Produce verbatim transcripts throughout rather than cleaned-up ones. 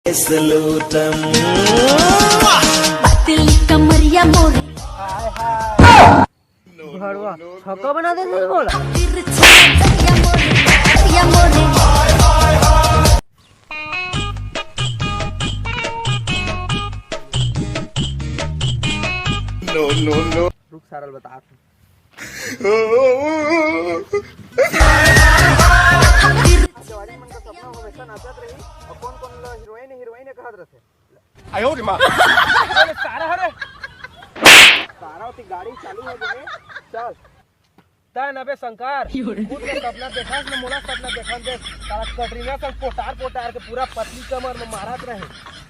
पतली कमरिया मोरी। भड़वा छक्का बना देथे मोला। रुक, सारा ल बतात हूँ। जवानी मन का सपना हमेशा नाचत रही। और कौन कौन लो हीरोइन हीरोइन कहत रहथे? अरे सारा, अरे सारा होती गाड़ी चालू हो गई। चल। ता नबे शंकर, खुद के सपना देखा न, मोला सपना देखा दे। साला कटरीना संग पोटार पोटार के पूरा पतली कमर में मारत रहे।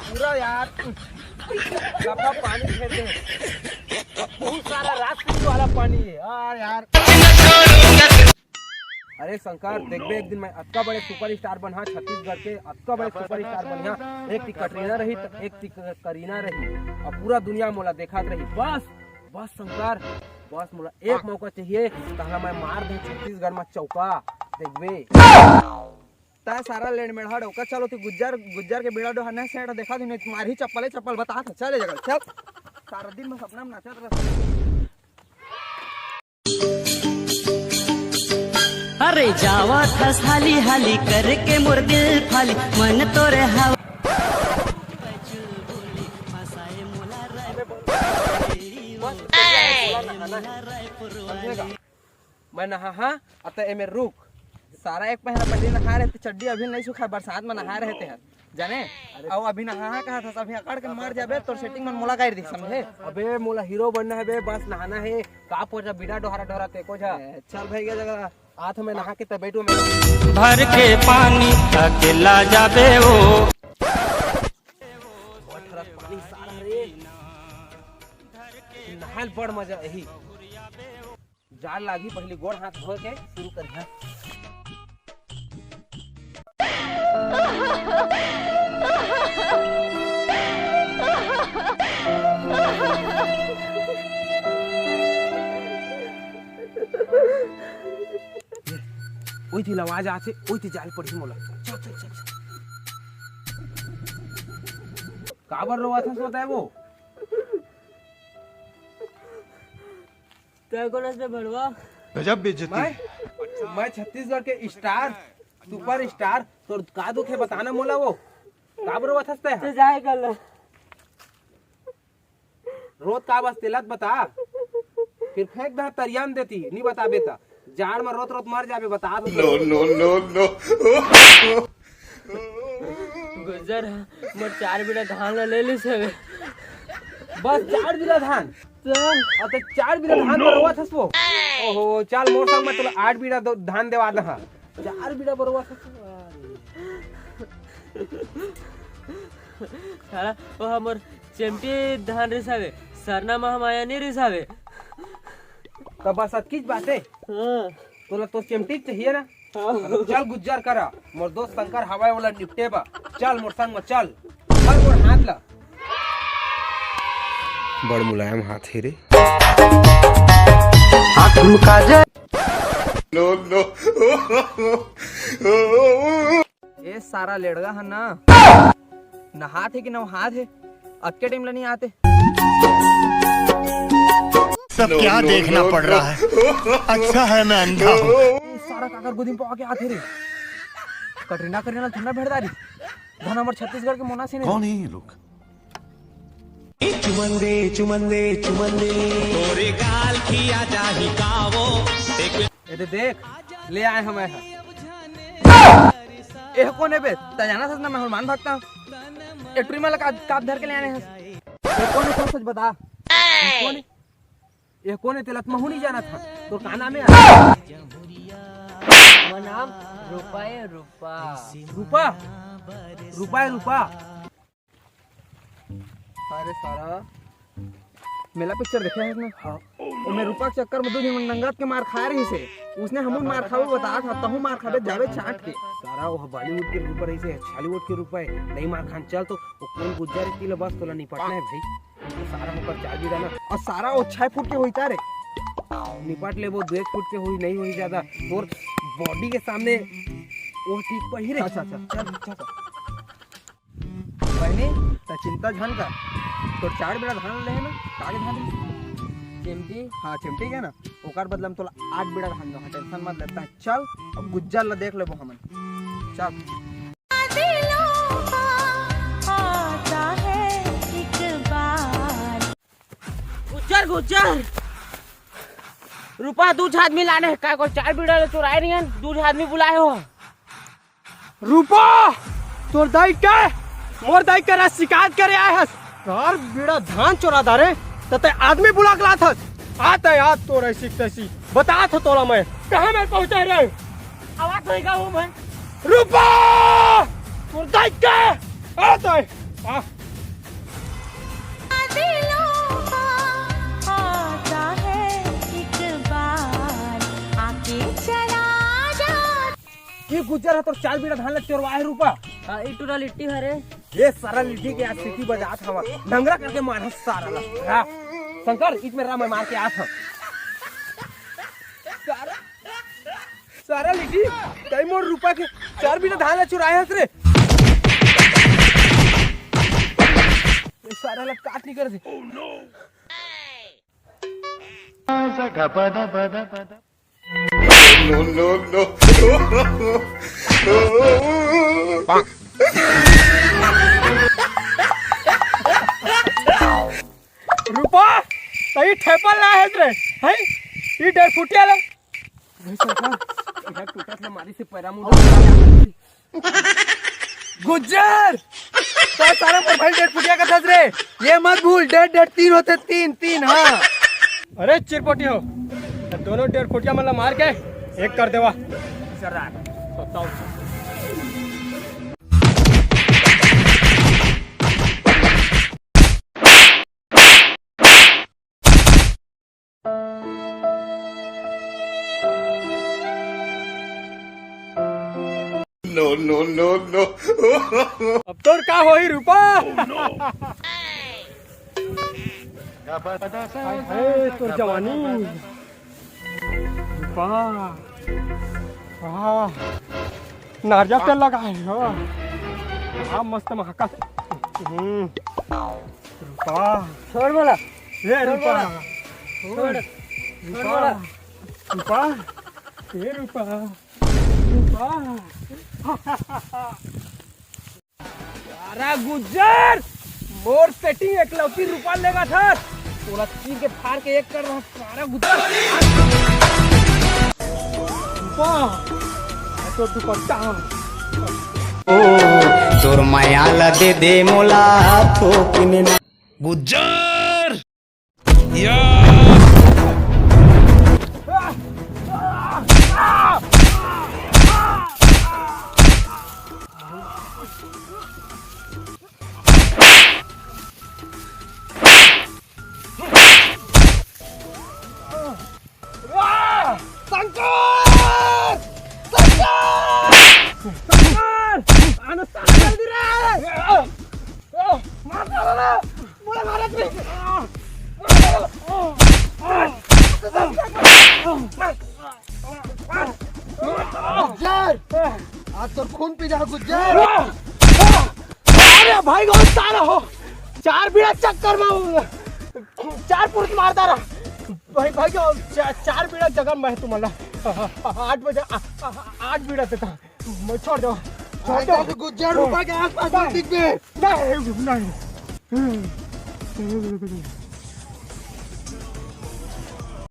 पूरा यार, सपना पानी फेर दे। बहुत सारा राजपूत वाला पानी है। आ यार। अरे शंकर, देखबे एक दिन मैं अतका बड़े सुपरस्टार बनहा छत्तीसगढ़ के, अतका बड़े सुपरस्टार बनहा। एक ती कटरीना रही, त एक ती क-, करीना रही, और पूरा दुनिया मोला देखात रही। बस, बस शंकर, बस मोला एक मौका चाहिए, तहला मैं मार दे छत्तीसगढ़ में चौका। देखबे। ता सारा लेंड मेढ़ा डौका, चलो ती गुज्जर, गुज्जर के बेड़ा डोहा नहीं सेठ देखा दी, नहीं मार ही चप्पले चप्पल बता था, चले जगह, चल। सारा दिन में सपना में नाचत रहता। अरे जावत हस हाली हाली करके मोर दिल फाली, मन तोरे हवा। मैं नहा हाँ, अत एमे रुक। सारा एक महीना पहले नहा रहे थे, चड्डी अभी नहीं सूखा, बरसात में नहा रहे थे। जाने? अरे। अउ अभी नहा कहा था, अभी अकड़ के मर जाबे, तोर सेटिंग मन मोला गाड़ दी, समझे? अबे, मोला हीरो बनना है बे, बस नहाना है। का पोचा बिना डोहरा डोहरा ते को जा। ए, चल भाई, क्या जगह? आ तो मैं नहा के तब बैठू मैं। भर के पानी अकेला जाबे ओ। बहुत ठरक पानी सारा रे। नहाल बड़ मजा यही। जाड़ लागी, पहले गोड़ हाथ धो के शुरू करिहा। ओई ती आवाज आथे, ओई ती जाल पड़ही मोला। चल, चल, चल, चल। काबर रोवत हस बताए वो? तै कोन हस बे भड़वा? गजब बेइज्जती। मैं, मैं छत्तीसगढ़ के स्टार, सुपर स्टार। तोर का दुख है बताना मोला वो। काबर रोवत हस तै? तै जाए कर ले। रोत का बस तेलत बता, फिर फेंक दे तरिया में देती, नहीं बताबे ता। जाड़ में रोत रोत मर जाबे, बता दो। No, no, no, no। Gujjar, मोर चार बीड़ा धान ला ले लिस हवे। बस चार बीड़ा धान? तो? अब तो चार बीड़ा धान पर रोवत हस वो। ओहो, चल मोर संग में तोला आठ बीड़ा दो-, धान देवा दहा। चार बीड़ा बरोबर। साला, वो हमर चेमटी धान रिसावे, सरना महामाया नहीं रिसावे। तो बस अतकीच बात है। हाँ। तोला तो चेमटी चाहिए ना? हाँ। चल गुज्जर करा, मोर दोस्त शंकर हवाई वाला निपटे बा। चल मोर संग में चल। हर मोर हाथ ला। बड़ मुलायम हाथ हे रे। हाथ में काजल। No, no। ए सारा लेड़गा ह ना, नहात हे कि नहात हे, अतके टाइम ला नहीं आते। सब क्या देखना पड़ रहा है? अच्छा है मैं अंधा हूँ। ए सारा काकर गोदी में पवा के आते रे। कटरीना, कटरीना ठंडा भेड़दारी। धन हमर छत्तीसगढ़ के मोना सिंह। कौन है ये लोग? चुमन दे, चुमन दे, चुमन दे। तोरे गाल खिया जाही कावो। ए दे देख, ले आए हमें ह। एह कोन हे बे? तै जानत हस ना मैं हनुमान भक्त हूँ। ए टुरी मन ला का, काप धर के ले आने हस। ए कोन हे, सच सच बता। ए कोन हे? ए कोन हे, तेला त महू नहीं जानत हस। तोर का नाम हे? मोर नाम रूपा हे, रूपा। रूपा? रूपा हे, रूपा। अरे सारा, मेला पिक्चर देखे हस ना? हाँ। ओमे रूपा के चक्कर में दू झन नंगत के मार खाए रहिस हे। उसने हमन मार खाबो बतात हस, तहूँ मार खाबे जाबे चाट के। सारा वो बॉलीवुड के रूपा रहिस हे, छॉलीवुड के रूपा हे, नहीं मार खान चल तो वो कोन गुज्जर हे तिला बस तोला निपटना हे भाई। सारा ओकर चार बीड़ा ना, अउ सारा वो छह फुट के होई तारे। निपट लेबो, दो एक फुट के होई, नहीं होई ज्यादा। तोर बॉडी के सामने वो ठीक पही रे। अच्छा, अच्छा, चल, अच्छा, अच्छा। नहीं, त चिंता झन कर। तोर चार बीड़ा धान ले हे ना, का के धान हे? चेमटी? हाँ, चेमटी के ना, ओकर बदला में तोला आठ बीड़ा धान दूंगा, टेंशन मत ले। त चल, अब गुज्जर ला देख लेबो हमन। चल। दिलों का आता है एक बार। गुज्जर, गुज्जर, रूपा, दू झन आदमी लाने हे। काय को चार बीड़ा ले चोराए नहीं हे, दू झन आदमी बुलाए हो। रूपा, तोर दाई के, मोर दाई करा शिकायत करे आए हस। चार बीड़ा धान चोरा डारे, त तैं आदमी बुला के लात हस। आत हे, आत तोर ऐसी तैसी। बतात हों तोला मैं। कहाँ मैं पहुँचा रहे? आवाज नहीं का हूँ मैं। रूपा, तोर दाई के, आत हे, आ। दिलों का आता है एक बार, आके चला जा। ये गुज्जर हे तोर चार बीड़ा धान ला चोरवाए हे रूपा। हाँ, ई टूरा लिट्टी हरे। ये सारा लिट्टी के आज सीटी बजात हवा, नंगरा करके मारहूं सारा ला। हाँ। शंकर, इत में रा, मैं मार के आत हूँ। सारा, सारा लिट्टी, तैं मोर रूपा के चार बीड़ा धान ला चुराए हस रे। ये सारा ला काट निकर दे। No, no, no। रूपा, तैं ठेपल ला हे रे, हैं? ई डेढ़ फुटिया ले। भाई सरकार, इधर टूटत ले मारी से पैरा मुंडा। गुज्जर, तो सारा मोर भाई डेढ़ फुटिया का थस रे। ये मत भूल, डेढ़ डेढ़ तीन होते, तीन, तीन, हाँ। अरे चिरपोटी हो, तो दोनों डेढ़ फुटिया मतलब मार के एक कर देवा। सरदार, बताओ। No, no, no, no। अब तोर का होही रूपा? हाय, हाय, तोर जवानी। रूपा। वाह। नारियल तेल लगा हे हो। हाँ, मस्त महकत। हम्म। रूपा। छोड़ बोला। ए छोड़ रूपा। बोला। छोड़। छोड़ रूपा। बोला। रूपा। ए रूपा। रूपा। अरे गुज्जर, मोर सेटिंग एकलौती रूपा लेगा था। तोला चीर के फाड़ के एक कर रहा सारा गुज्जर। रूपा, तो दुपट्टा। ओ, तोर माया ला दे दे मोला थोकिन ना। गुज्जर। या। शंकर! शंकर! शंकर! आना शंकर दी रे! मार डालो ना! गुज्जर, आज तो खून पी जा गुज्जर। अरे भाई, कौन सारा हो? चार बीड़ा चक्कर में चार पुरुष मारता रहा। भाई, भाई, चा-, चार बीड़ा जगह मैं तुम्हारा आठ बजे, आ-, आ-, आठ बीड़ा देता। मैं छोड़ दो, छोड़ दो। आज तो गुज्जर रूपा के आसपास मत दिख बे। नहीं, नहीं।